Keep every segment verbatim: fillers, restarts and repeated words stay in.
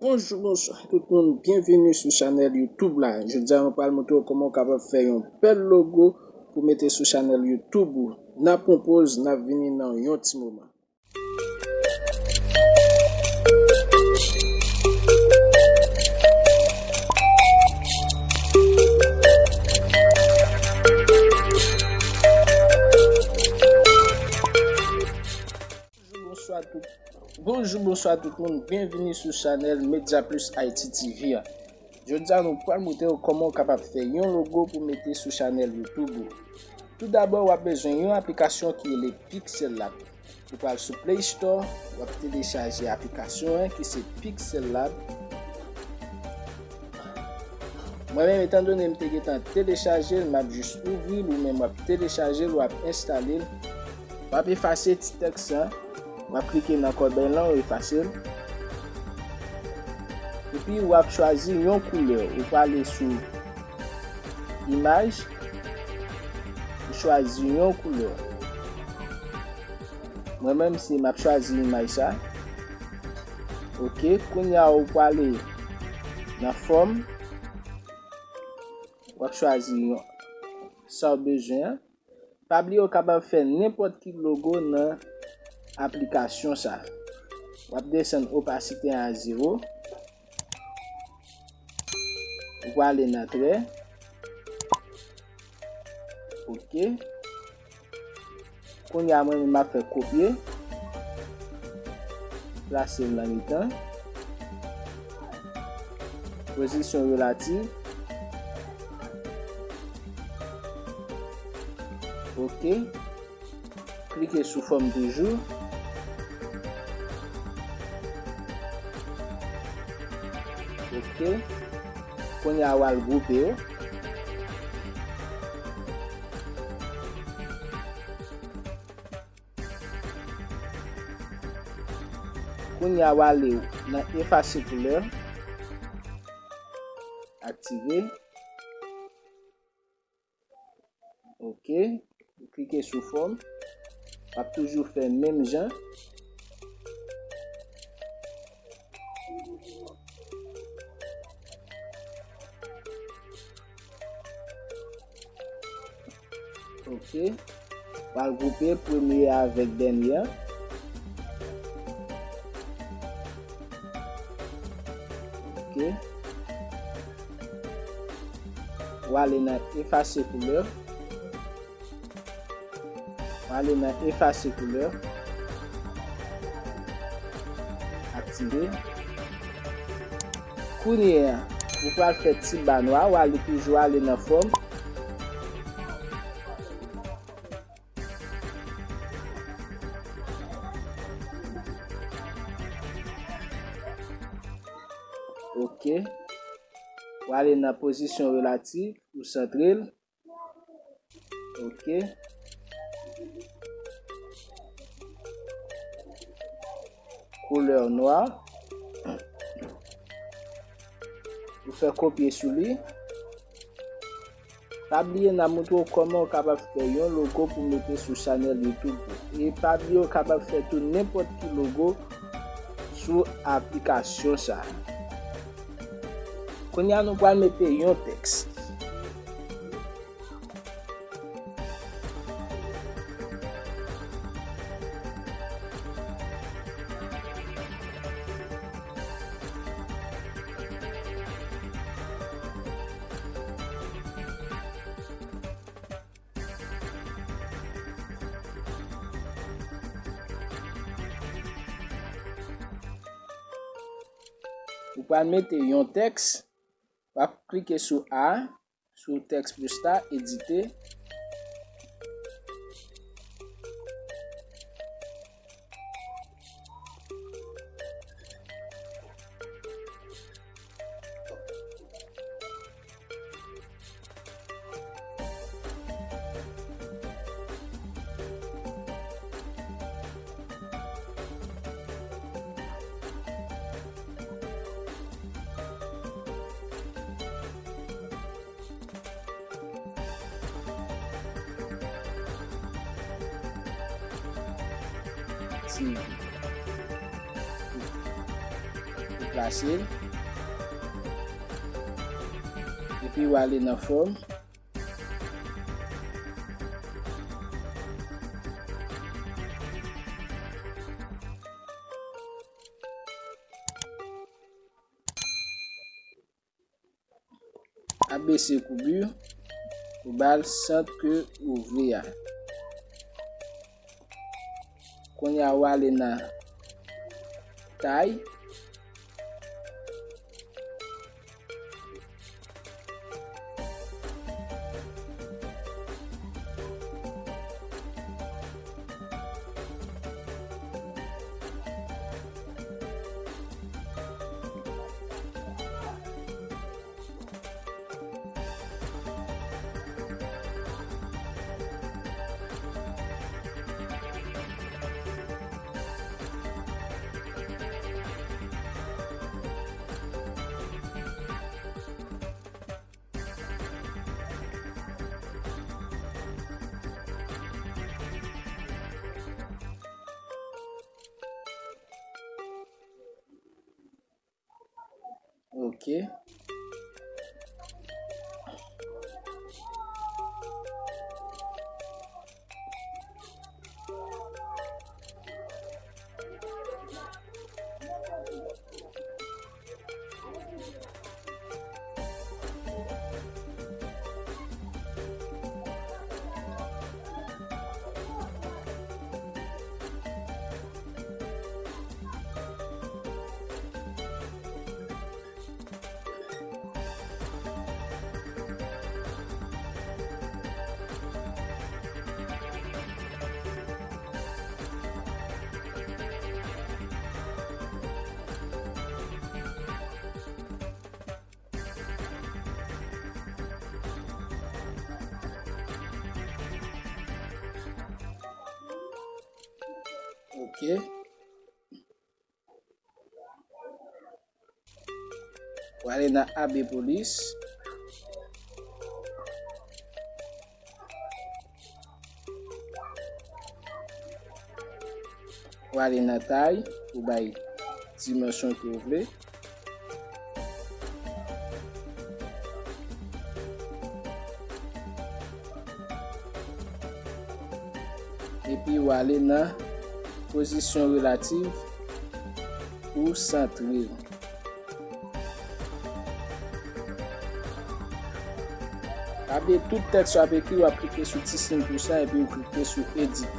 Bonjou, bonswa tout moun, byenvini sou chanèl YouTube la. Jodi a nou pral montre w kòman w kapab fè yon bèl logo pou mete sou chanèl YouTube ou. N ap pran yon poz, n ap vini nan yon ti moman. Bonjou, bonswa tout. Bonjou, bonswa tout moun. Byenvini sou chanèl Media Plus Haiti T V a. Jodi a nou pral montre w kòman w kapab fè yon logo pou mete sou chanèl YouTube ou. Toudabò, w ap bezwen yon aplikasyon ki rele Pixel Lab. Ou pral sou Play Store, w ap telechaje aplikasyon an ki se Pixel Lab. Mwen menm, etandone m te gentan telechaje l, m ap jis ouvri l, ou menm w ap telechaje l, w ap enstale l. W ap efase ti tèks lan, w ap klike nan kòbèy lan, w efase l. Epi w ap chwazi yon koulè, ou prale sou imaj, ou chwazi yon koulè. Mwen menm se m ap chwazi imaj sa. Ok, kounye a ou prale nan fòm. W ap chwazi yon sa w bezwen an. Pa bliye w kapab fè nenpòt ki logo nan aplikasyon sa. W ap desann opasite an a zewo. Ou prale nan trè. Ok. Kounye a mwen menm m ap fè kopye. Plase l nan mitan. Pozisyon relativ. Ok. Klike sou fòm toujou. Ok. Kounye a w al gwoupe yo. Kounye a w ale nan efase koulè. Aktive. Ok. Klike sou fòm. W ap toujou fè menm jan. Ok. W al gwoupe premye a avèk dènye a. Ok. W ale nan efase koulè. W ale nan efase koulè. Aktive. Kounye a, ou pral fè ti ba nwa, w ale toujou ale nan fòm. Ok. W ale nan pozisyon relativ, ou santre l. Ok. Koulè nwa. Ou fè kopye sou li. Pa bliye n ap montre w kòman w kapab fè yon logo pou mete sou chanèl YouTube ou. E pa bliye w kapab fè tou nenpòt ki logo sou aplikasyon sa. Kounye a nou pral mete yon tèks. Ou pral mete yon tèks, w ap klike sou A, sou tèks plis la, edite. T V. Ou plase l. Epi w ale nan fòm. Abese koubi pou ba l sant ke ou vle a. Kounye a, w ale nan tay. Ok. Ok. W ale nan A B Police. W ale nan tay, ou bay dimansyon ke w vle. Epi w ale nan pozisyon relativ pou santre l. Pa bliye tout tèks w ap ekri, w ap klike sou ti siy pous la epi w klike sou edite.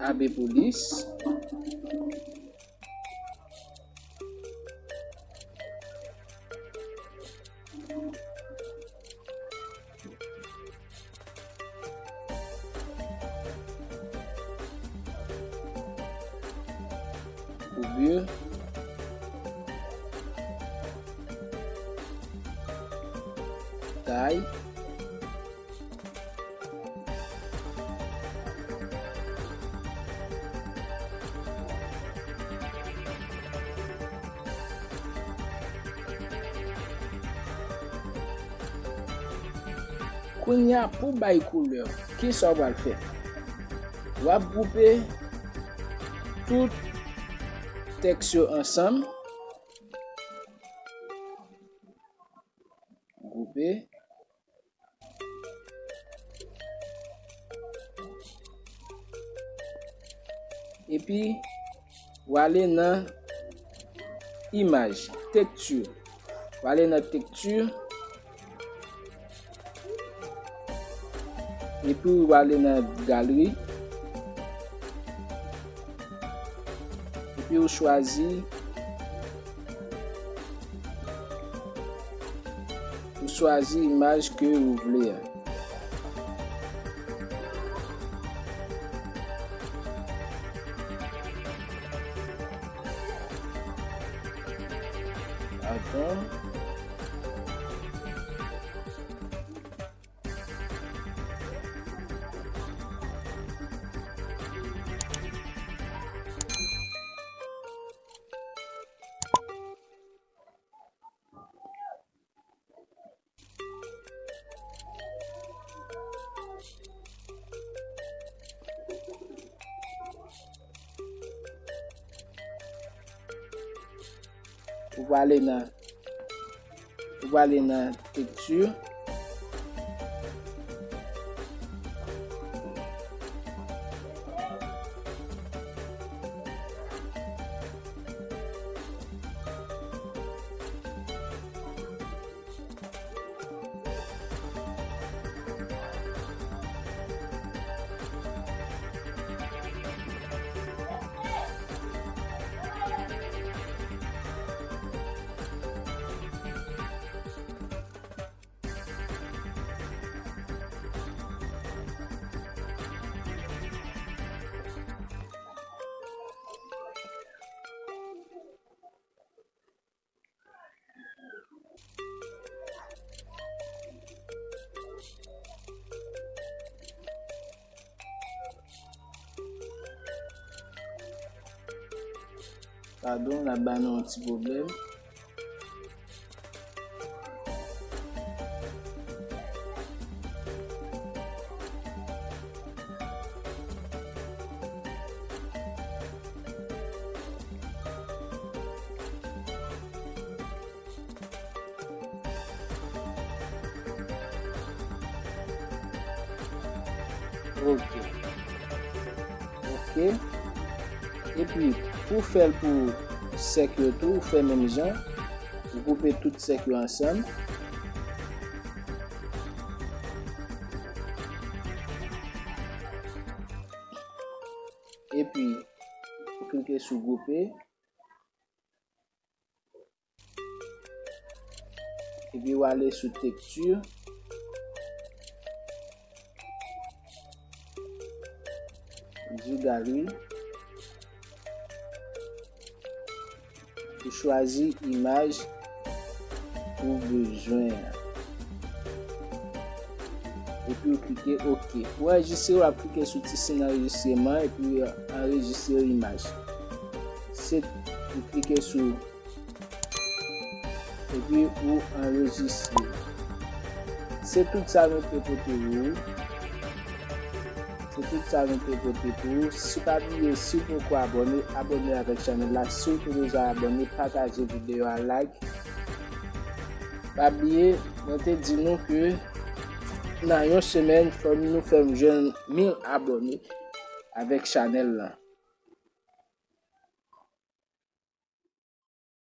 A B Police. Koubir. Tay. Kounye a, pou bay koulè, kisa w pral fè? W ap gwoupe tout tèks yo ansanm. Gwoupe. Epi, w ale nan imaj, tekti. W ale nan tekti. Epi, w ale nan galeri. Epi, w chwazi Ou chwazi imaj ke ou vle a. Atann. Ou prale nan, ou prale nan tekti. Padon, n ap ba nou yon ti pwoblèm. Ok. Ok. Epi, pou fè l pou sèk yo tou, ou fè menm jan. Ou gwoupe tout sèk yo ansanm. Epi, ou klike sou gwoupe. Epi w ale sou tekti, di gari, ou chwazi imaj ou bezwen an. Epi w klike ok. Pou anrejistre, w ap klike sou ti siy anrejistreman epi anrejistre imaj. Se, ou klike sou epi ou anrejistre. Se tout sa nou te pote pou ou. Se tout sa nou te pote pou ou. Si pa bliye, si w poko abòne, abòne avèk chanèl la. Si w te deja abòne, pataje videyo a, like. Pa bliye, mwen te di nou ke nan yon semèn, fò nou fè m jwenn mil abòne avèk chanèl lan.